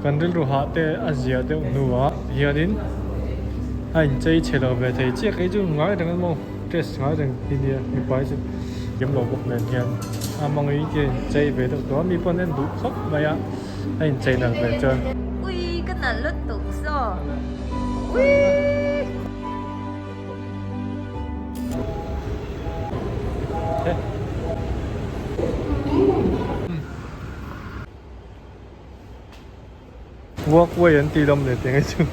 Kan rilru hah te a ziah deuh hnuah hianin a inchei chhe lo ve thei chiah kei chu ngai reng a maw dress ngai reng hi nia mipa hi chu thiam lo bawk nen hian a hmangin hi a inchei ve deuh tawh a mi pawh an en duh khawp mai a a inchei nalh ve chuan. Ui ka nalh lutuk saw ui. Walkway an tih lam leh teng e chu.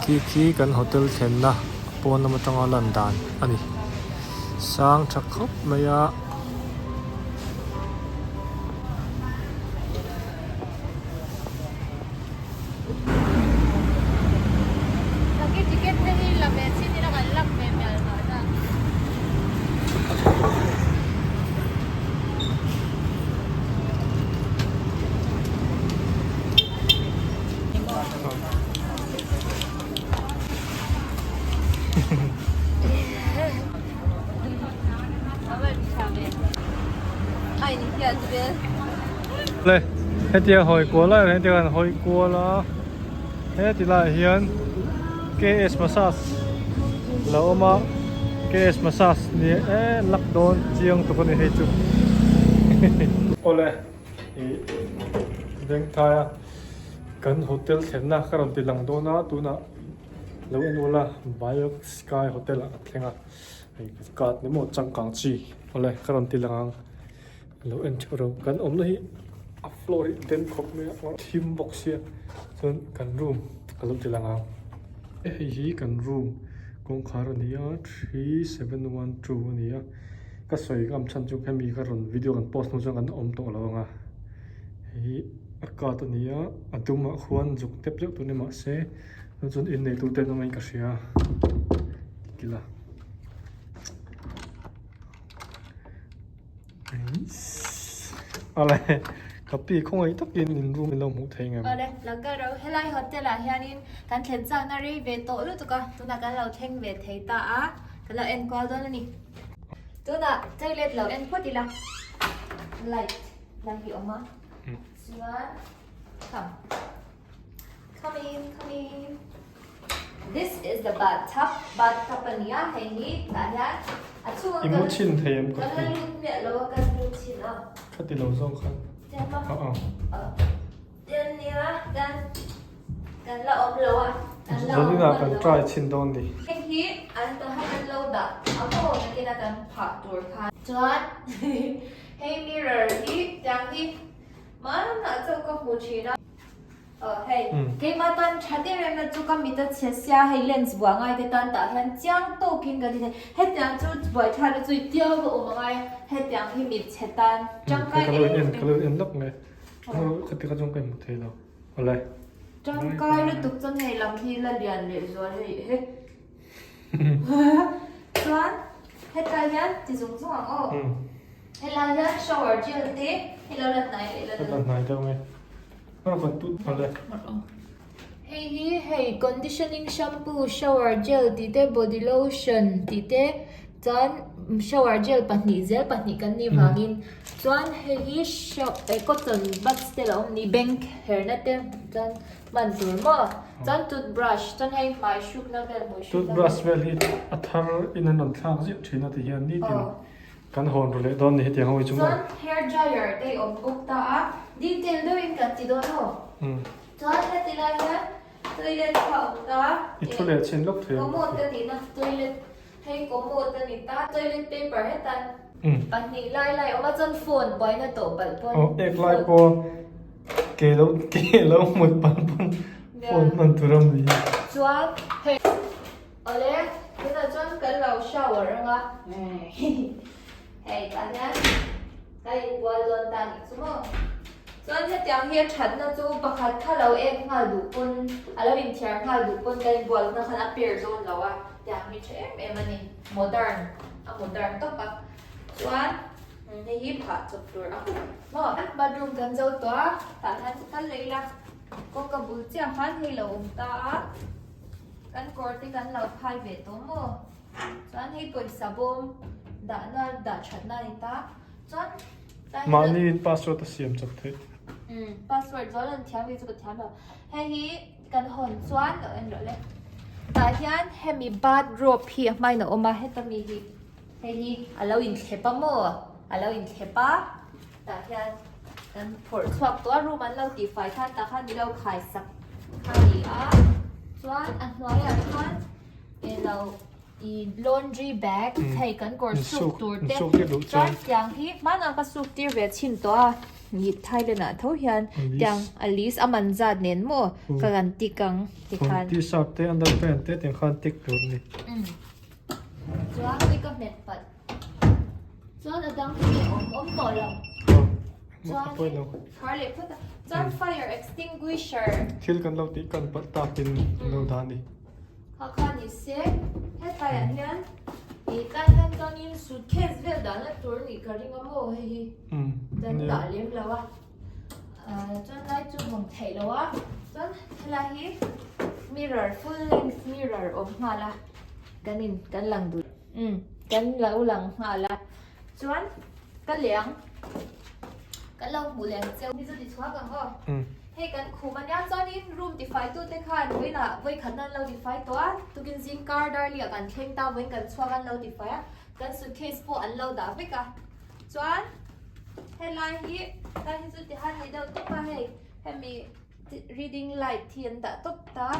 Khi khi kan hotel thlenna pawn lam atanga lan dan a ni sang tha khawp mai a. Le hetia hawi kual lai hian kan hawi kual a heti laiah hian K_S massage lo awm a K_S massage ni e lak dawn chiang tuk a ni hei chu awle ih bengthai a kan hotel thlenna ka rawn ti lang dawn a tunah lo en ula Biog Sky hotel ah ka thleng a hei card ni maw changkang chi awle ka rawn ti lang ang lo en theuh ro kan awmna hi a floor hi den khawp mai a thim bawk sia chuan kan room ka lo ti lang ang hei hi kan room kawngkhar a ni a 3712 a ni a ka sawi ngam chhan chu hemi ka rawn video kan post hnu chuan kan awm tawh lo ang a hei hi a card a ni a a dumah khuan zuk tep deuh tur ni mahse chu chuan inneitu te an awm in ka hria kila. Awle ka pi khawngaih takin in room in lo hmuh thei ngem. Awle Lanka ro helai hotel ah hianin kan thlen chakna rei ve tawh lutuk a tunah kan lo thleng ve thei ta a kan lo en kual dawn a ni. Tunah toilet lo en phawt ila light lai hi awm a chuan come come in come in. This is the bathtub, bathtub a nia hei hi tah hian a chhungah I mu chhin thei em ka la lut miah lo a ka lut chhin a. Kha ti lo zawng khan. Tiang a? Aw. Tiang nia kan kan la awm lo a. Kan la awm lo. Kan try chhin dawn ni. Hei hi an ta han an lo dah a maw nakin a kan phah tur khan. Chuan hei mirror hi tiang hi hmanah chauh ka hmu thin a. Aw hei, keimah tan tha deuh em na chu ka mit a chhe sia hei lens buah ngai te tan tah hian chiang tawkin kan ti thei. Hetiang chu buai tha na chu i tiau va awm angai a, hetiang hi mit chhe tan tangkai em em. Ka lo en lawk mai, khati kha chuan ka inhmu thei lo. Awle. Tangkai lutuk chuan hei lam hi la lian leh zual hei he. Chuan hetlai hian ti zung zung ang aw. Helai hian shower gel te hei lo la hnai leh la deuh. La hnai deuh nge. Hei hi hei conditioning shampoo shower gel tih te body lotion tih te chuan shower gel pahnih zel pahnih kan nih vangin chuan hei hi cotton buds te lo awm ni bank herna te chuan hman tur maw chuan toothbrush chuan hei hmai hrukna vel hmui hrukna toothbrush vel hi a thar in an rawn thlak ziah thin a ti hian nitin. Kan hawn ru leh dawn ni hetiang ho hi chu maw? Chuan hair dryer te i awm bawk ta a, detail deuhin kan ti dawn aw. Chuan heti lai hian toilet kha a awm ta. I thu leh chhin lawk thei ang. Commode a nihna toilet, hei commode a ni ta, toilet paper hetan pahnih lai lai a awm a, chuan phone buaina tawh palh pawn. Aw ek lai pawh ke lo ke lo hmut palh pawn phone hman tur a mi. Chuan hei. Awle, tunah chuan kan lo shower anga hei tah hian ka inbual dawn ta nih chu maw. Chuan hetiang hi a thatna chu pakhat kha lo ek nghal duh pawn a lo inthiar nghal duh pawn kan inbualna khan a per dawn lo a, tiang hi tha em em a ni, modern a modern tawp a. Chuan hei hi phah chawp tur a huh maw. Bathroom kan zo tawh a, tah hian chu kal leh ila kawngka bul chiah khan hei lo awm ta a. Kan kawr te kan lo phai ve tawh maw? Chuan hei pawisa bawm dahna dah thatna a ni ta. Chuan tlai hian. Mahni in password a siam chak theih. Umm password zawl an thiam hi chu ka thiam lo. Hei hi kan hawn chuan lo en rawh le. Tah hian hemi bathrobe hi a hmain a awm a, heta mi hi hei hi a lo inthlep a maw? A lo inthlep a, tah hian kan phawrh chhuak tawh a, room an lo tihfai khan tah khan min lo khai sak kha a ni a, chuan a hnuaiah khan eng lo ih laundry bag hei kan kawr suk tur te chuan tiang hi hmanah ka suk tir ve chhin tawh a ih Thailand ah tho hian tiang a list a man zat nen maw ka kan tik ang tikhan. T-shirt te underpant te tiang khan tik tur a ni. Chuan hei ka hmet palh. Chuan a dang hi awm awm tawh lo. Chuan khar leh phawt a. Chuan fire extinguisher. Thil kan lo tih kan palh takin kan lo dah a ni. Kha kha ni se hetlai ah hian ih tlai hian chuanin suitcase vel dahna tur nih ka ring a maw hei hi. Kan dah lem lo a. Chuan lai chu hawng theih lo a. Chuan helai hi mirror full length mirror awm nghal a. Kan in kan lang duh. Umm kan lo lang nghal a chuan ka leng kan lo hmuh leng cheu hi chu ti chhuak ang aw hei kan khum ania chuanin room tifai tu te khan vawiinah vawikhat nan lo tifai tawh a tukin zing kar darli ah kan thleng ta vawiin kan chhuak an lo tifai a kan suitcase pawh an lo dah vek a chuan helai hi helai hi chu tihan ni deuh tawp a hei hemi reading light hi an dah tawp ta.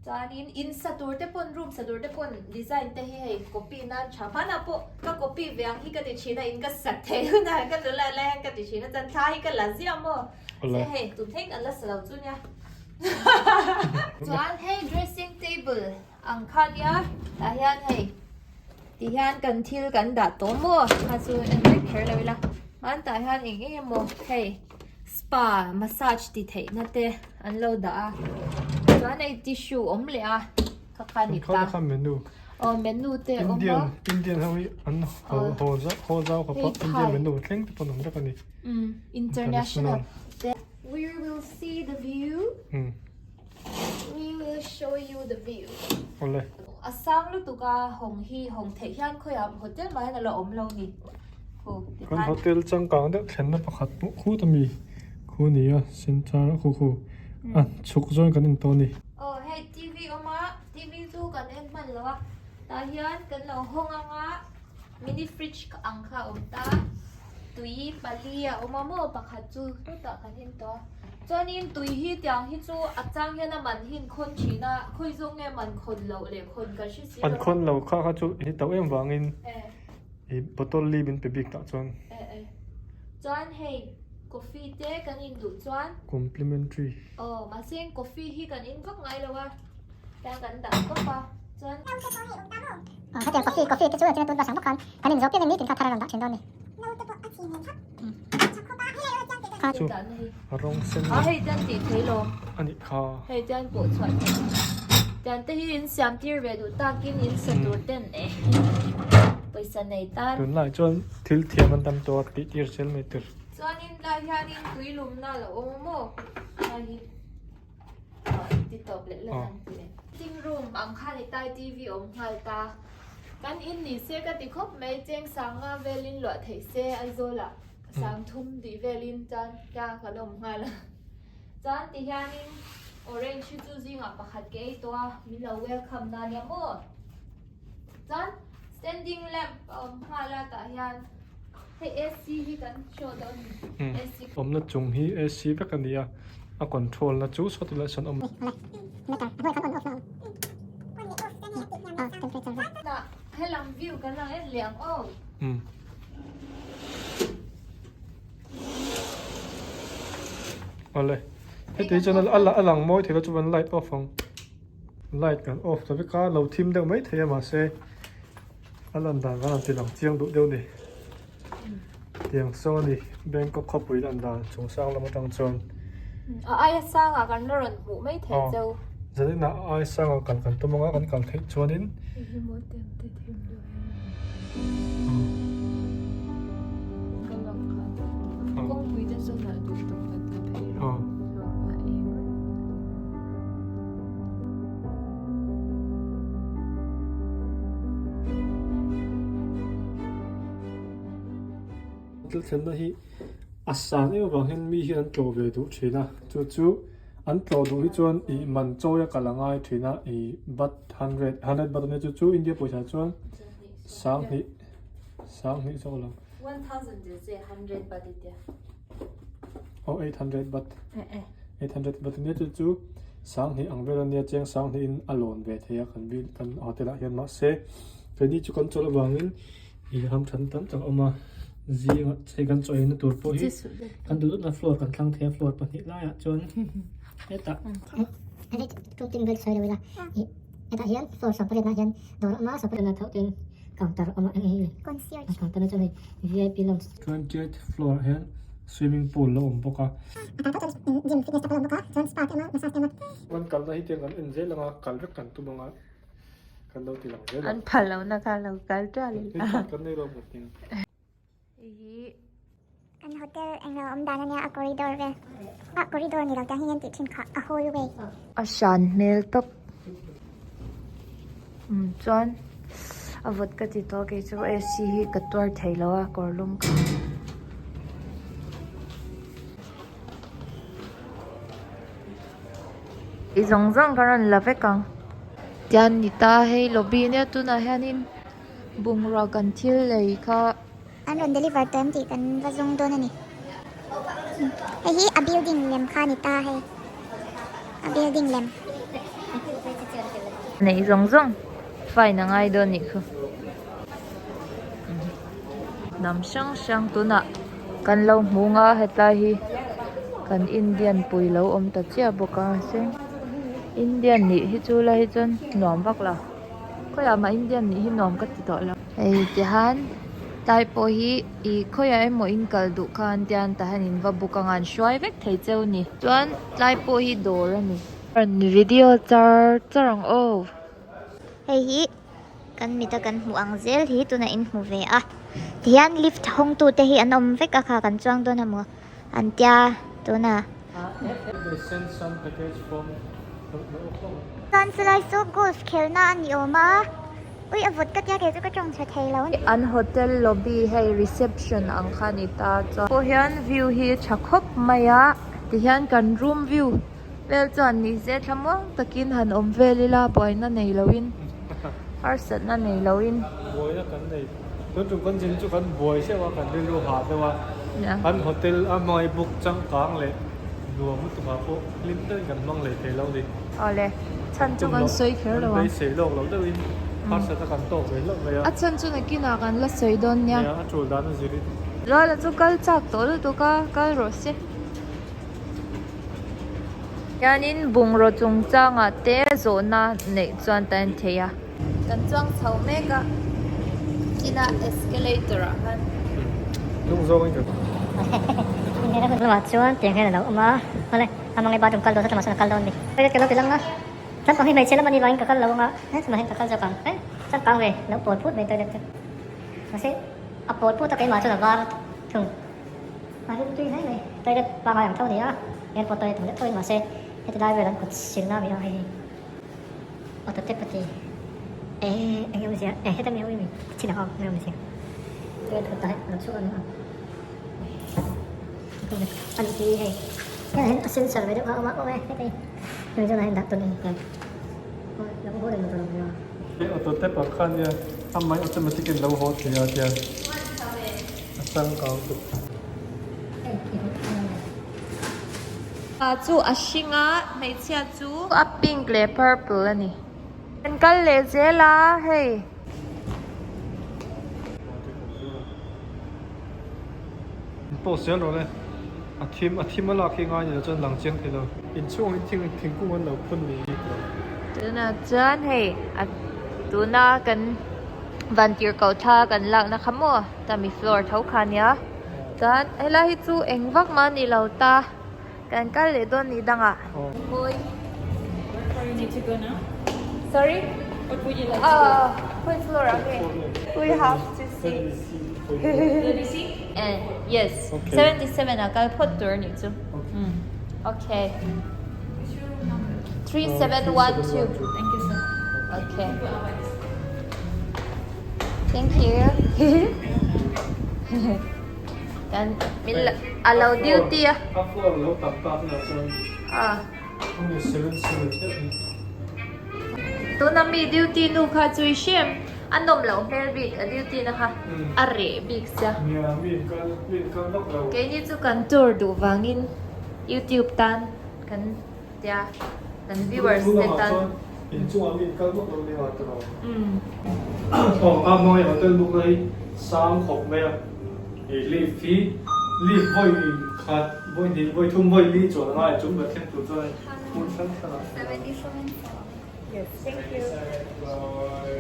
Chuanin in sa tur te pawn room sa tur te pawn design te hi hei copy nan tha hmanah pawh ka copy ve ang hi ka ti thin a in ka sak thei hunah ka nula lai hian ka ti thin a chuan thla hi ka la ziah maw se hei tun thleng an la sa lo chu nia chuan hei dressing table ang kha nia tah hian hei ti hian kan thil kan dah tawh maw kha chu en vek kher lo ila hman tah hian eng eng emaw hei spa massage ti theih na te an lo dah a chuan hei tissue awm leh a kha kha ni ta kha menu aw menu te awm a Indian Indian ho hi an haw haw zau haw zau khawp a Indian menu thleng te pawn awm vek a ni um international te we will see the view um we will show you the view awle a sang lutuk a hawng hi hawng theih hian khawiah hotel mah hian a la awm lo ni Kan hotel changkang deuh thlenna pakhat pawh khut ami khu a ni a center a khu khu a chhuk zawng kan en tawh a ni. Aw hei TV awm a TV chu kan en hman lo a tah hian kan lo hawng ang a mini fridge ang kha a awm ta tui pali a awm a maw pakhat chu hetah kan en tawh a chuanin tui hi tiang hi chu a chang hian a man hi an khawn thin a khawi zawng nge man khawn loh leh khawn kan hre si lo a. An khawn lo kha kha chu i tauh em vangin. I bottle li min pe bik tah chuan. Eh eh. Chuan hei coffee te kan in duh chuan. Complimentary. Aw mahse coffee hi kan in vak ngai lo a. Tiang kan dah tawp a. Chuan. Aw hetiang coffee coffee te chu a tun basang bawk khan kan in zawh piang in nitin kha thar a rawn dah thin dawn ni. Chu a rawng sen A hei tian tih thei lo. A nih kha. Hei tian pawh chhuah thei. Tian te hi in siam tir ve duh takin in sa tur ten e. Pawisa nei tan. Tunlai chuan thil thiam an tam tawh a tih tir zel mai tur. Chuanin tlai hianin tui lumna a lo awm a maw? Tlai hi ti tawp leh la kan ti leh. Sitting room ang khan i tai TV awm nghal ta. Kan in ni se ka ti khawp mai cheng sanga velin luah theih se Aizawlah sang thum tih velin chuan tla kan awm nghal a. Chuan ti hianin orange hi chu zingah pakhat ke ei tawh a min lo welcome na nia maw. Chuan standing lamp a awm nghal a tah hian hei AC hi kan show dawn a ni AC. Awmna chung hi AC vek a ni a, a control na chu sawti lah sawn a awm. Tah helam view kan lang en leh ang aw. Awle heti chuan a lang mawi thei lo chuan light off ang. Light kan off ta vek a, lo thim deuh mai thei a mahse a lan dan kan han ti lang chiang duh deuh a ni. Tiang sawn a ni Bangkok khawpui lan dan chung sang lam atang chuan. A aia sangah kan la rawn hmuh mai thei cheu. Zaninah a aia sangah kal kan tum anga kan kal theih chuanin. Thil thlenna hi a san em avang hian mi hian an tlawh ve duh thin a chu chu an tlawh duh hi chuan ih man chawi a kal a ngai thin a ih bat hundred hundred bat ania chu chu India pawisa chuan sanghnih sanghnih zawk lo aw 800 baht 800 baht ania chu chu sanghnih ang vel ania chiang sanghnih in a lawn ve thei a kan bil kan hotel ah hian mahse keini chu kan chawlh avangin ih hamthan tam tak a awm a zingah hei kan chaw eina tur pawh hi kan duh duhna floor kan thlang thei a floor pahnih laiah chuan hetah Hetah hian floor sawmpariat ah hian dawr a awm a, sawmpariat ah tho tin counter a awm a eng eng hi counter na chuan hei vip lounge. 20th floor ah hian swimming pool a awm bawk a. A tan pawh chuan gym fitness te pawh a awm bawk a, chuan spa te a awm a, massage te a awm a. Kan kalna hi tiang kan en zel ang a, kal vek kan tum ang a, kan lo ti lang zel ang. An phal lohna kha lo kal ṭal ila. Kan nei lo bawk nia. Hei hi. Kan hotel englo awm dan ania a corridor vel ah corridor ni lo tiang hian tih thin kha a hallway. A hran hmel tawp umm chuan a vawt ka ti tawh kei chu AC hi ka tuar thei lo a kawr lum kha. I zawng zawng ka rawn la vek ang. Tian ni ta hei lobby nia tunah hianin. Bungrua kan thil lei kha. An rawn deliver tawh em tih kan va zawng dawn a ni. Hei hi a building lem kha a ni ta hei. A building lem. Neih zawng zawng fine a ngai dawn nih khu. Hnam hrang hrang tunah kan lo hmu nga hetlai hi kan Indian pui lo awm ta chiah bawk a mahse Indian nih hi chu lai hi chuan nuam vak lo. Khawiah mah Indian nih hi nuam ka ti tawh lo. Hei tihan tlai pawh hi ih khawiah emaw in kal duh khan tian tahan in va book anga an hruai vek thei cheu ni. Chuan tlai pawh hi dawr a ni. Rawn video char char ang aw. Hei hi kan mita kan hmuh ang zel hi tunah in hmu ve a. Tihian lift hawng tu te hi an awm vek a kha kan chuang dawn emaw an tia tunah. They send some package from Chuan chulai chu golf khelhna a ni awm a, ui a vawt ka tia kei chu ka tawng chhe thei lo. An hotel lobby hei reception ang kha a ni ta chuan pawh hian view hi a tha khawp mai a tihian kan room view vel chuan ni se thlamuang takin han awm vel ila buaina nei loin harsatna nei loin. Buaina kan nei tun tum kan zin chu kan buai hreuh a kan rilru hah deuh a kan hotel a hmangaih book changkang leh Nuam lutuk ah pawh hlim deuhin kan hmang leh thei lo ni. Awle, chhan chu kan sawi kher lo ang. Kan beisei lawk lo deuhin harsat a kan tawk ve hlauh mai a. A chhan chu nakinah kan la sawi dawn nia. Nia, a tul dan a zirin. Ruala chu kal chak tawh lutuk a, kal rawh se. Hianin bungraw chungchangah te zawhna neih chuan ta en thei a. Kan chuang chho mek a, china escalator ah khan. Hnung zawng in kan. Lamah chuan tiang hian a lo awm a, awle a hmangaih bathroom kal dawn saw tlangah sawn a kal dawn a ni. Toilet ka lo ti lang a, changkang hi hmeichhe lam a nih vangin ka kal lo ang a, he chungah hian ka kal zawk ang, he changkang ve lo pawl phut mai toilet chu, mahse a pawl phut a keimah chuan a var thung, a rim tui hle mai, toilet pangngai ang tho a ni a, airport toilet ang deuh tho in mahse heti lai vel an kut silna a ni a hei hi. Auto tep a ti eh eng awmzia eh heta mi ho hi mi chin ang eng awmzia chuan thut ah lo chhuak ang a ni hi hei hei hian a sensor ve deuh a awm a aw e heta hi hemi zawnah hian dah tawn a ni lo haw reng tur a Hei auto tep ah khan nia a mai automatic in lo haw thei a tia a changkang tuk. Pa chu a hring a, hmeichhia chu a pink leh purple a ni. Kan kal leh zel a hei. Pawh zel rawh le, a thim a thim a lak hi ngai ni lo chuan lang chiang thei lo. Inchhung in thing thingkung an lo phun ni bik lo. Tunah chuan hei a tuna kan vantirhkoh thla kan lakna kha maw tami floor tho kha ania chuan helai hi chu eng vak mah a ni lo ta kan kal leh dawn nih dangah. Mawi. Sorry. Khawi floor ah nge? We have to see. Yes. 77 ah kal phawt tur a nih chu. Okay. 3712. Thank you sir. Okay. Thank you. Kan min a lo duty a. A floor lo tak tak na chuan. Ah. 77 chiah. Tuna mi duty nu kha chu i hrem. A nawm loh hmel bik a duty na kha a reh bik sia. Nia mi in kal mi in kal vak lo. Keini chu kan tour duh vangin YouTube tan kan tia kan viewers te tan. In chungah mi in kal vak lo nia ta lo. Aw a hmangaih hotel book na hi sang khawp mai a. Hei lift hi lift vawi khat vawi hnih vawi thum vawi li chuan a ngai chung ber thleng tur chuan hmun hrang hrangah. Yes, thank you.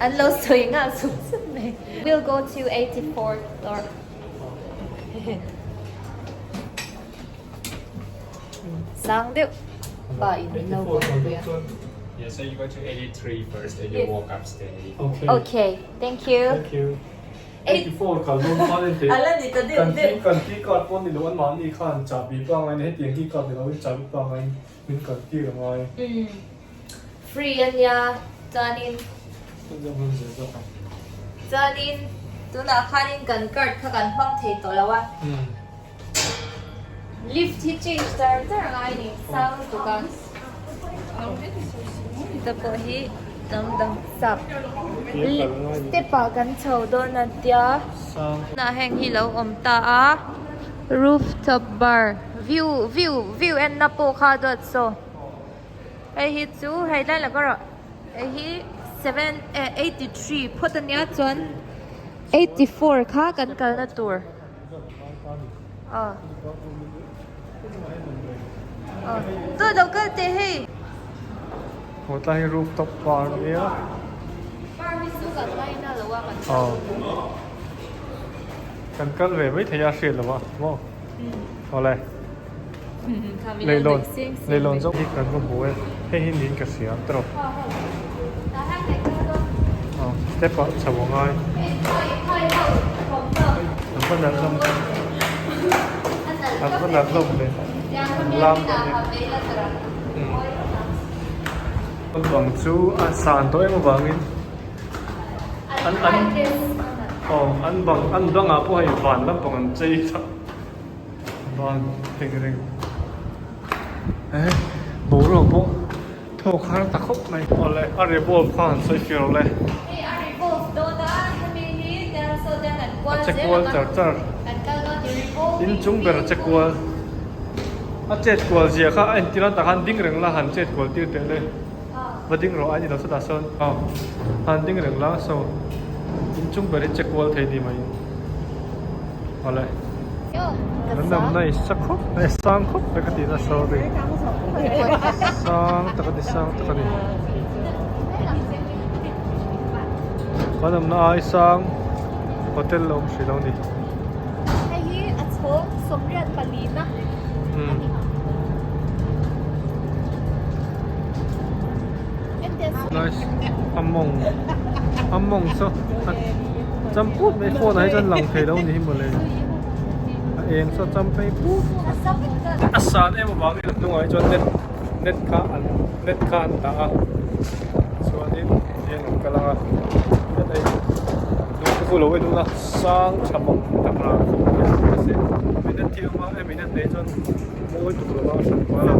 An lo sawi nghal sup sup mai. We'll go to 84th floor. Sang deuh pa in min lo buaipui a. Yeah, so you go to 83 first and you walk upstairs. Okay. Okay, thank you. Thank you. 84 kal dawn khan en teh. Kan key kan key card pawh ni lo an mahni khan chahbi pangngai in hetiang key card ni lo in chahbi pangngai in min kal tir a ngai. Free a nia chuanin chuanin tunah khanin kan card kha kan hmang thei tawh lo a lift hi change char char a ngai a ni sang lutuk a heta pawh hi hnam dang sap step ah kan chho dawn a tia tunah heng hi lo awm ta a rooftop bar view view view enna pawh kha dawt saw. Hei hi chu hei lai laka rawh hei hi seven eh 83 phawt ania chuan 84 kha kan kalna tur aw aw tu lo kal teh hei. Haw tlai hi rooftop bar ania. Bar hi chu kan ngaina lo a kan aw kan kal ve mai thei a hriat lo a maw awle. Leilawn leilawn zawk hi kan va hmu e hei hi niin ka hria ang tawp aw step ah chho a ngai an va nalh hlawm an va nalh hlawm ve an lam dawn e umm bang chu a san tawh em avangin an an aw an bang an bangah pawh hei van lampang an chei chak. Van teng reng eh boruak pawh thawk har ta khawp mai. Awle a revolve kha han sawi fir awle. Hei a revolve dawn a hemi hi tiang saw tiang kan kual zel a che kual char char. Kan kal dawn ni revolving In chung ber a che kual a chet kual zia kha a entir a tah khan ding reng la han chet kual tir teh le va ding rawh a ni lo sawtah sawn aw han ding reng la saw in chung ber hi che kual thei ni mai awle. Kan lam na i sa khawp mai sang khawp mai ka tih na sorry sang tak a ni sang tak a ni kan lam na ai sang hotel a awm hrih lo a ni. Hei hi a chhawng 84 na a ni. Nice a mawng a mawng chu a champut mai phone ah hi chuan lang thei lo ni hi mawle a eng chu a cham phei put a san em avangin a hnungah hi chuan net net kha an net kha an dah a chuanin tihian an kal ang a net a in hnung te khu lo en ula sang tha bawk tak a minute thi awm a hemi net nei chuan mawi tuk lova a hran kual a.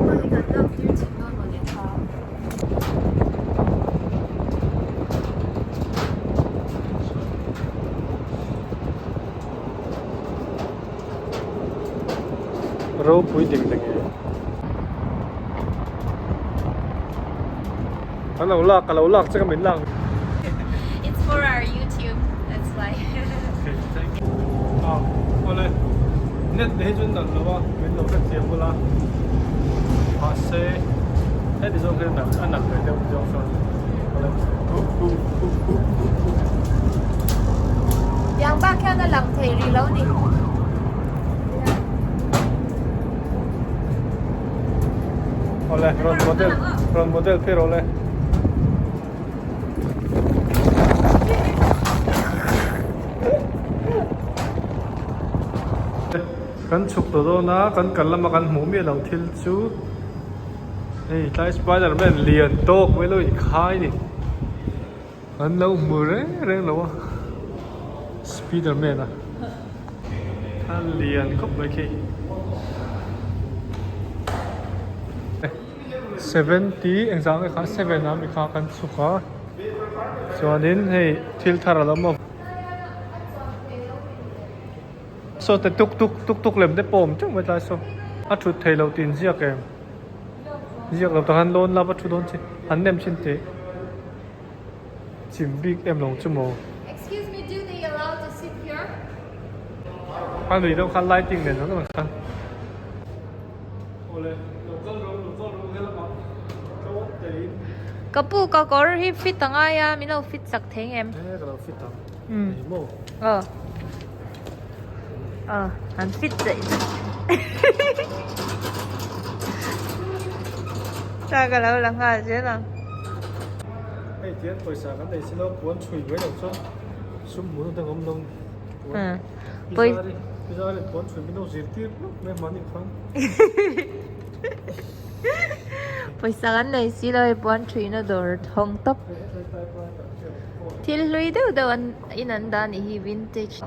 Ropui ding ding e. Kan lo lak ka lo lak che ka min lak. It's for our YouTube that's why. Okay thank you. Ah awle net te hi chuan nalh lo a min lo hrethiam bula mahse heti zawng hian nalh a nalh ve deuh zawng chuan. thei rih lo ni. Awle rawn model rawn model phei rawh le. Kan chhuk tawh dawn a kan kal lama kan hmuh miah loh thil chu hei tlai spiderman lian tawk mai lo inkhai a ni. An lo hmu reng reng lo a Spiderman a a lian khawp mai khi 70 engzah nge kha 7 ah mi kha kan chhuk a chuanin hei thil thar a lo awm a saw te tuk tuk tuk tuk lem te pawh a awm teuh mai tlai saw a thut theih loh tih inziak em. Ziak lo takhan lawn lava thu dawn chi an nem thin teh chim bik em lo chu maw. Excuse me, do they allow to sit here? A lui deuh khan lighting nen ang ang khan. Awle, lo kal rawh, lo kal rawh helamah tlawn tein. Ka pu ka kawr hi fit a ngai a, min lo fit chak thei ngem? E ka lo fit ang. Ni maw? Aw. Aw, an fit daih. Ta ka lo la nghal zel ang. Hei tian pawisa kan nei silo puan chhui mai loh chuan sum hmuhna dang awm lo ni. Pizari pizari puan chhui min lo zirtir hlauh mai mahni khan. Pawisa kan nei silo hei puan chhuina dawr thawng tawp. Thil hlui deuh deuh an in an dah anih hi vintage.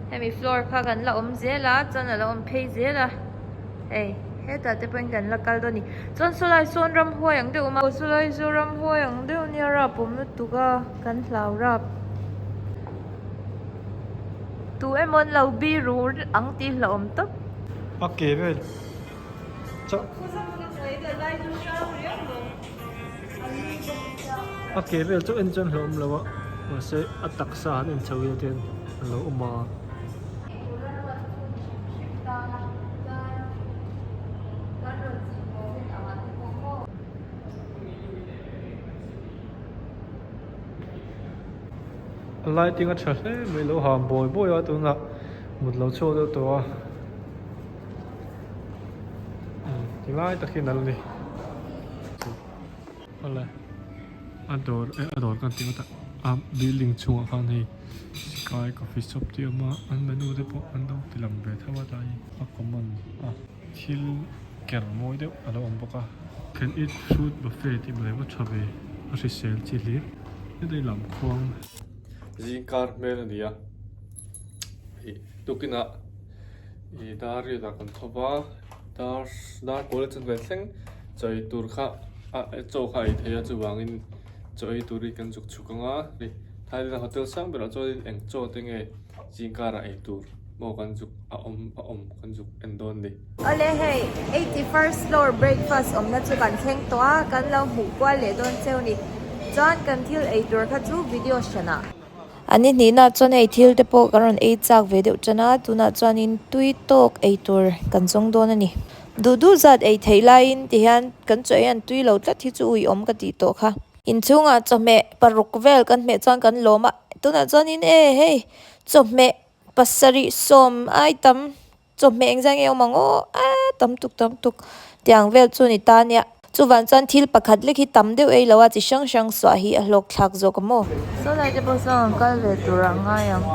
Hemi floor kha kan la awm zel a chuan a lo awm phei zel a hei hetah te pawhin kan la kal dawn a ni chuan sawlai sawn ramhuai ang deuh a awm a sawlai saw ramhuai ang deuh nia rap awm lutuk a kan hlau rap tu emaw an lo biru ang tih hlauhawm tawp. A ke vel chauh. A ke vel chauh en chuan hlauhawm lo a mahse a taksa han en chho hian te a lo awm a. A lighting a tha hle mai lo ham bawi bawi a tunah mut lo chhuak deuh tawh a. Ti lai tak hi nal a ni awle a dawr eh a dawr kan tih ngawt a a building chhungah khan hei sky coffee shop tih a awm a an menu te pawh an lo ti lang ve tho a tlai hi a common a thil ker mawi deuh a lo awm bawk a can eat fruit buffet tih mai va tha ve a hrisel chi hlir heti lam khuang zingkar hmel a ni a ih tukinah. Ih dar riatah kan tho va dar dar pawl a chanve thleng chaw ei tur kha ah chaw kha a ei thei a chuvangin chaw ei turin kan zuk chhuk ang a ni Thailand hotel sang berah chuanin eng chaw te nge zingkarah ei tur maw kan zuk a awm a awm kan zuk en dawn ni. Awle hei 81st floor breakfast awmna chu kan thleng tawh a kan lo hmuh kual leh dawn cheu ni chuan kan thil ei tur kha chu video hranah. An ni hnihna chuan hei thil te pawh kan rawn ei chak ve deuh tan a, tunah chuanin tui tawk ei tur kan zawng dawn a ni. Duh duh zat ei theih laiin ti hian kan chaw ei an tui lo tlat hi chu ui awm ka tih tawh kha. Inchhungah chawhmeh paruk vel kan hmeh chuan kan lawm a, tunah chuanin e hei chawhmeh pasarih sawm ai tam Chawhmeh engzah nge awm ang aw a tam tuk tam tuk tiang vel chu ni ta nia. Chuvan chuan thil pakhat lek hi tam deuh ei lo a chi hrang hrang suah hi a hlawk thlak zawk a maw. Sawlai te pawh sawn an kal ve tur ah ngai ang.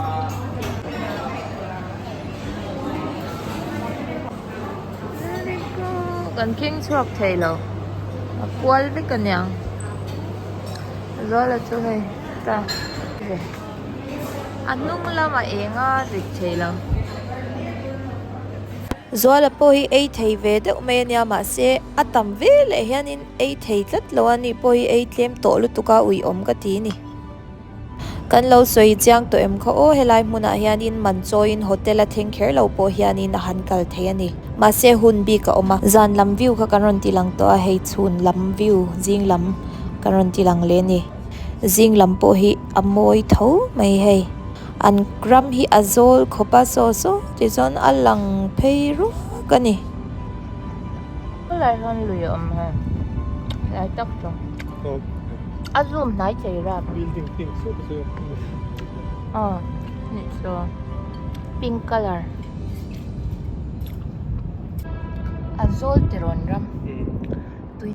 Kan keng chhuak thei lo a kual vek a niang Zuala chu hei ta ve. A hnung lamah eng a rit thei lo. Zuala pawh hi ei thei ve deuh mai a nia mahse a tam ve leh hianin ei thei tlat lo a ni pawh hi ei tlem tawh lutuk a uiawm ka ti a ni. Kan lo sawi chiang tawh em kha aw helai hmunah hianin man chawiin hotel a thleng kher lo pawh hianin a han kal thei a ni. Mahse hun bik a awm a, zan lam view kha kan rawn ti lang tawh a hei chhun lam view zing lam kan rawn ti lang leh a ni. Zing lam pawh hi a mawi tho mai hei. An ram hi a zawl khawp a saw saw tichuan a lang phei ruak a ni. Helai hian lui a awm hei helai tak chu a zoom hnai thei rap. Aw nih chu. Pink colour. A zawl ti rawn ram. Tui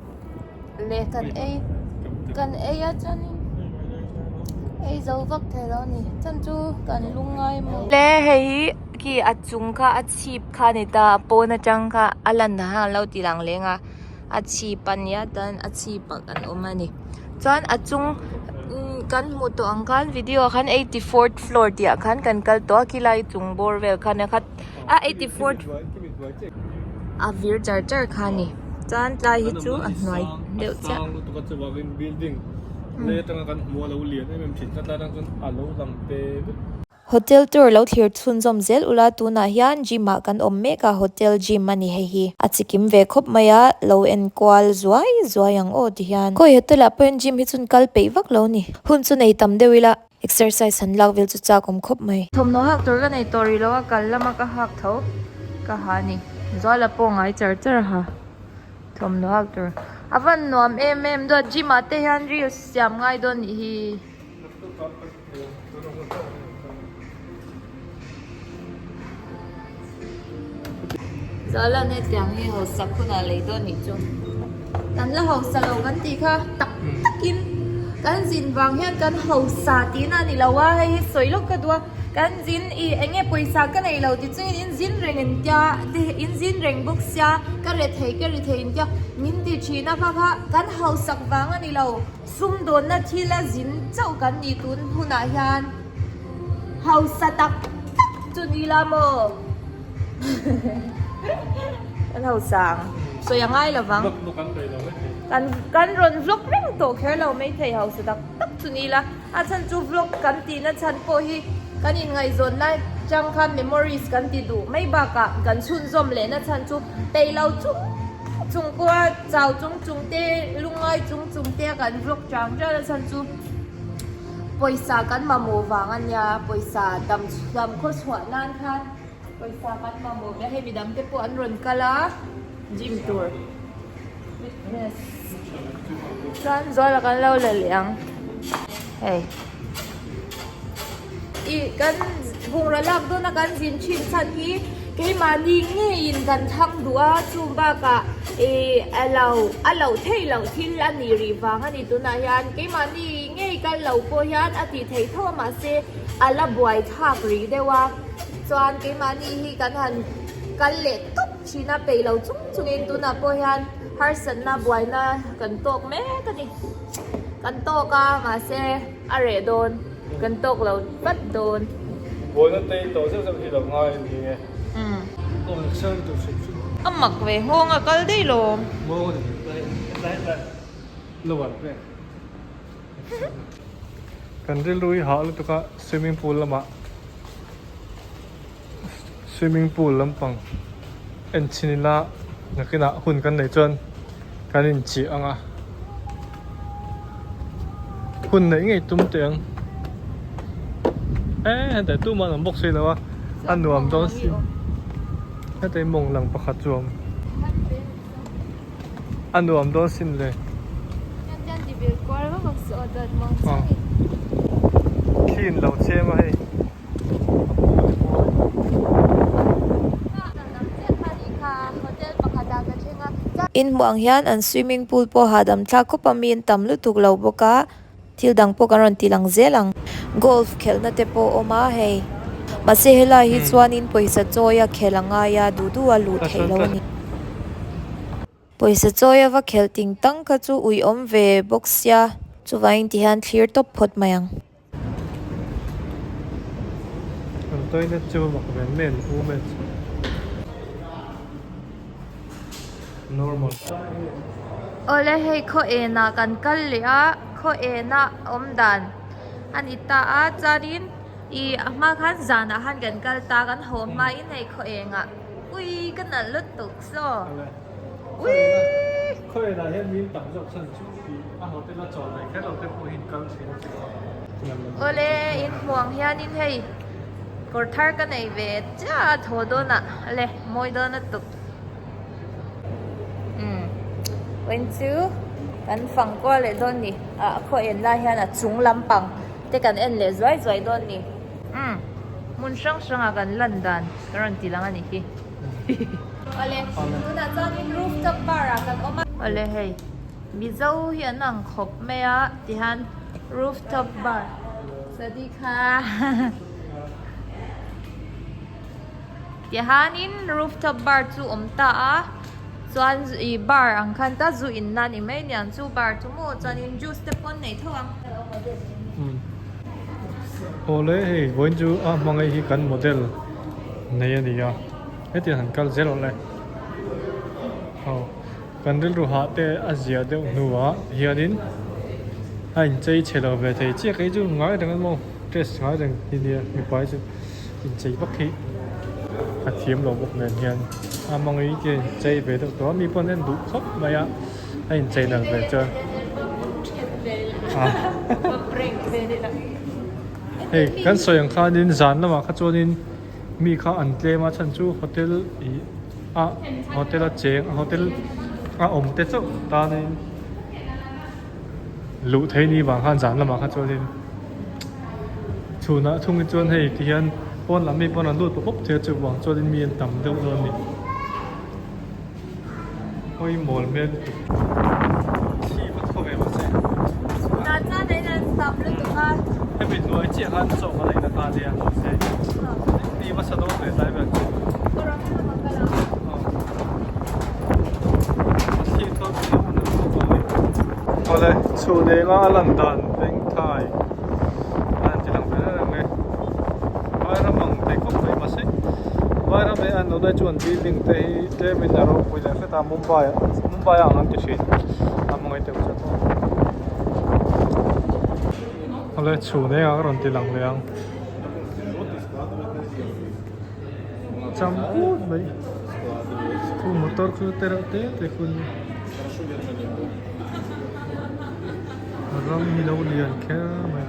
leh kan ei kan ei a chuanin ei zo vak thei lo a ni chan chu kan lung ngai maw. Le hei hi khi a chung kha a chhip kha a ni ta a pawn atang kha a lan dan kha an lo ti lang leng a a chhip a nia chuan a chhip ah kan awm a ni chuan a chung kan hmuh tawh ang khan video ah khan 84th floor tih ah khan kan kal tawh a khilai chung bawr vel khan a khat a 84th a vir char char kha a ni chuan tlai hi chu a hnuai deuh chiah. Hotel tour lo thlir chhunzawm zel ula tunah hian gym ah kan awm mek a hotel gym a ni hei hi a chikim ve khawp mai a lo enkual zuai zuai ang aw ti hian khawi hotel ah pawh hian gym hi chun kal peih vak lo ni hun chu nei tam deuh ila exercise han lak vel chu chak awm khawp mai. Thawmhnaw hak tur ka nei tawh rih lo a kal lama ka hak tho ka ha a ni Zuala pawh ngai char char a ha thawmhnaw hak tur a van nuam em em duat gym ah te hian reels siam ngai dawn nih hi. Zalan hetiang hi hausak hunah lei dawn nih chu kan la hausa lo kan tih kha tak takin kan zin vang hian kan hausa tihna a ni lo a hei hi sawi lawk ka duh a kan zin ih eng nge pawisa ka nei lo ti chungin in zin reng in tia in zin reng bawk sia ka re thei ka ri thei in tia min ti thin a kha kha kan hausak vang a ni lo. Sumdawnna thil a zin chauh kan nih tun hunah hian hausa tak tak chu ni la maw? Kan hausa ang. Sawi a ngai lo vang. Kan kan rawn vlog reng tawh kher lo maithei hausa tak tak chu ni la. A chhan chu vlog kan tihna chhan pawh hi kan inngaihzawn lai chang khan memories kan ti duh mai bakah kan chhunzawm lehna chhan chu peih lo chung chung pawha chau chung chung te lungngai chung chung te a kan vlog chang chang a chhan chu pawisa kan mamawh vang a nia pawisa dam dam khaw chhuah nan khan pawisa kan mamawh ve a hei midang te pawh an rawn kal a gym tur fitness chuan zuala kan lo la leh ang hei ih kan bungraw lak dawn a kan zin thin chhan hi keimahni ngeiin kan thlang duh a chung bakah ih a lo a loh theih loh thil a nih rih vang a ni tunah hian keimahni ngei kal lo pawh hian a tih theih tho a mahse a la buai thlak rih deuh a chuan keimahni hi kan han kal leh tawp thin a peih lo chung chungin tunah pawh hian harsatna buaina kan tawk mek a ni kan tawk a mahse. A reh dawn, kan tawk lo vat dawn. Buaina te in tawh zeuh zeuh hi lo ngai a ni e. Aw exer tur hrim hrim. A mak ve nghawng a kal daih lawm. Nghawng a ni tlai tlai tlai lower vel. Kan rilru hi hah lutuk a swimming pool lamah swimming pool lampang en chhin ila nakinah hun kan neih chuan kan inchih ang a hun neih ngei tum teh ang eh heta tumah an awm bawk si lo a a nuam dawn si heta hi mawng lang pakhat chu a awm a nuam dawn sin le thli in lo chhem a hei. In hmuh ang hian an swimming pool pawh hahdam thlak khawp a mi an tam lutuk lo bawk a thil dang pawh kan rawn ti lang zel ang golf khelhna te pawh a awm a hei mahse helai hi chuanin pawisa chawi a khelh a ngai a duh duh a luh theih loh a ni. Pawisa chawi a va khelh ting tang kha chu ui awm ve bawk sia chuvangin ti hian thlir tawp phawt mai ang. Kan toilet chu mak ve men u men chu normal. Awle hei khaw enah kan kal leh a khaw ena awm dan a ni ta a chuanin ih a hma khan zanah khan kan kal ta kan haw hmain hei khaw engah ui ka nalh lutuk saw ui. Khaw enah hian min tam zawk chhan chu. A hotel a chawl ve kher lo te pawh hi kal thin a chu a. Awle in hmuh ang hianin hei kawr thar ka nei ve chiah a thaw dawn ah le mawi dawn a tuk umm vawiin chu kan fang kual leh dawn ni ah khaw en lai hian a chung lampang te kan en leh zuai zuai dawn ni umm. Hmun hrang hrangah kan lan dan ka rawn ti lang a nih hi. Awle, tunah chuanin rooftop bar ah kan awm a. Awle hei, Mizo hi an ang khawp mai a tihian rooftop bar. Sadikha. Tihianin rooftop bar chu awm ta a, chuan ih bar ang khan ta zu in na ni mai aniang chu bar chu maw chuanin juice te pawh an nei tho ang. Awle hei vawiin chu a hmangaih hi kan model nei a ni a hetiang han kal zel awle aw kan rilru hah te a zia deuh hnuah hianin a inchei chhe lo ve thei chiah kei chu ngai reng emaw dress ngai reng hi nia mipa hi chu inchei vak hi a thiam lo bawk nen hian a hmangaih te a inchei ve deuh tawh a mi pawh an en duh khawp mai a. A inchei nalh ve chuan hei kan sawi ang khanin zan lamah kha chuanin mi kha an tlem a chhan chu hotel ih a hotel a cheng hotel a awm te chauh tanin luh theih ni vang khan zan lamah kha chuanin chhunah thung hi chuan hei tihian pawn lam mi pawn an lut pawp pawp thei a chuvang chuanin mi an tam deuh dawn a ni. Hawi mawl hmel lutuk. Thli va thaw ve mahse. Tah chuan a inang tam lutuk a. Hemi hnuai chiah khan chaw kan ei na kha ania mahse ni va sa dawn ve tlai ber chu. A thli thaw chu a nalh khawp a ni. Awle chhun enga a lan dan Vengthai a han ti lang ve reng reng e. Vairam ang thei khawp mai mahse Vairam leh an lo daih chuan building te hi tlemin a ropui leh hret a Mumbai ah Mumbai ah ang an ti thin a hmangaih deuh chat a awle chhun eng ah ka rawn ti lang leh ang cham put mai khu motor khu te reuh te te khu ania ram hi lo lian kher mai.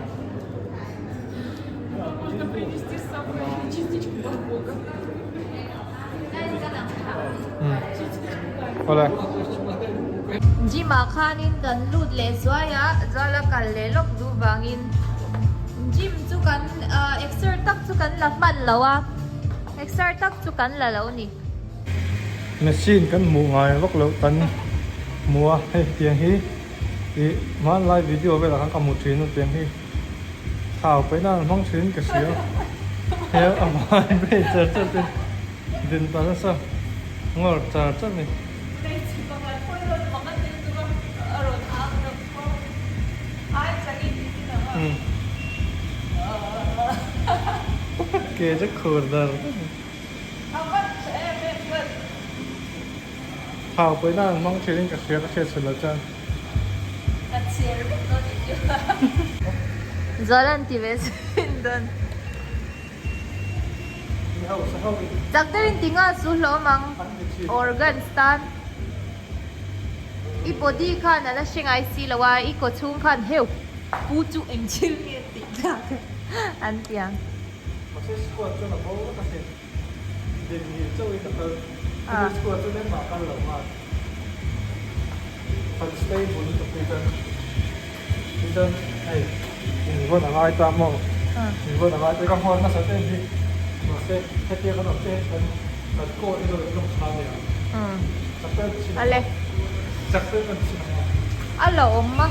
Gym ah khanin kan lut leh zuai a, zual a kal leh lawk duh vangin gym chu kan exer tak chu kan la hman lo a, exer tak chu kan la lo ni. Machine kan hmuh ngai vak loh kan hmu a, hei tiang hi ih hmanlai video velah khan ka hmu thin a tiang hi. Thau paih nan hmang thin ka hria he a vai phei char char te din ta nasa ngawr char char mai. Ke chu khur dar Thau paih nan hmang thin ka hria ka hriat chhun loh chuan. Ka chher vek dawn i ti a. Zual an ti ve sin dawn. Chak deuhin ti nga su hlawm ang organs tan. I body khan a la hre ngai si lo a, i kaw chhung khan heu pu chu eng thil nge tih tlak an ti ang. Mahse squat chuan a bo vek a sin. Din ngil chauhin ka kal. Hemi chhuah chuan engmah kal lo nghal. Kan stable lutuk hi chuan tichuan hei invawn a ngai ta maw? Invawn a ngai ta ka nghawr nasa em hi. Mahse hetia kan awm chiah hi chuan kan kaw hi lo inlawm tha nia. Chak deuh chin ang a. Chak deuh kan chin ang a. A la awm a.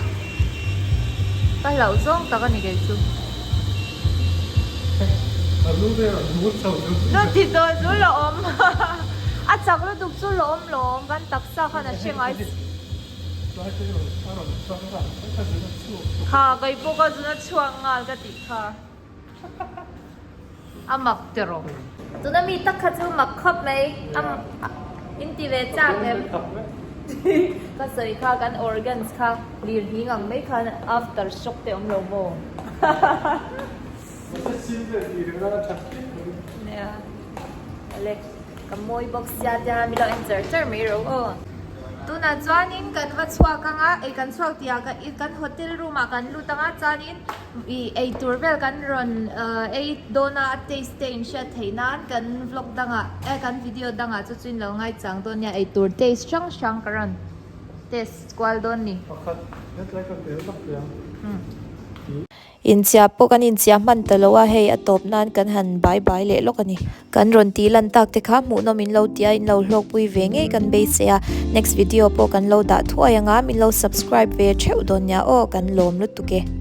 Ka hlauh zawng tak a ni kei chu. Chuti tawh chu la awm a chak lutuk chu la awm lo awm kan taksa khan a hre ngai kha kei pawh ka zun a chhuak nghal ka tih kha a mak tiraw. Tuna mi tak kha chu mak khawp mai a in ti ve chak em ka sawi kha kan organs kha lir hing ang mai khan after shock te awm lo maw. Nia ale ka mawi bawk sia te a milo en char char mai ro aw. Tunah chuanin kan va chhuak anga ei kan chhuak tih ah kan hotel room ah kan lut anga chuanin ih eitur vel kan rawn ei dawn a a taste te in hriat theih nan kan vlog dangah eh kan video dangah chu chu in lo ngaichang dawn nia eitur taste hrang hrang ka rawn test kual dawn ni. Pakhat hetlai kan el vak teh ang. Inchiah pawh kan inchiah hman ta lo a, hei a tawp nan kan han bai bai leh lawk a ni. Kan rawn tih lan tak te kha hmuhnawm in lo tia in lo hlawkpui ve ngei kan beisei a, next video pawh kan lo dah thuai anga min lo subscribe ve theuh dawn nia aw kan lawm lutuk e.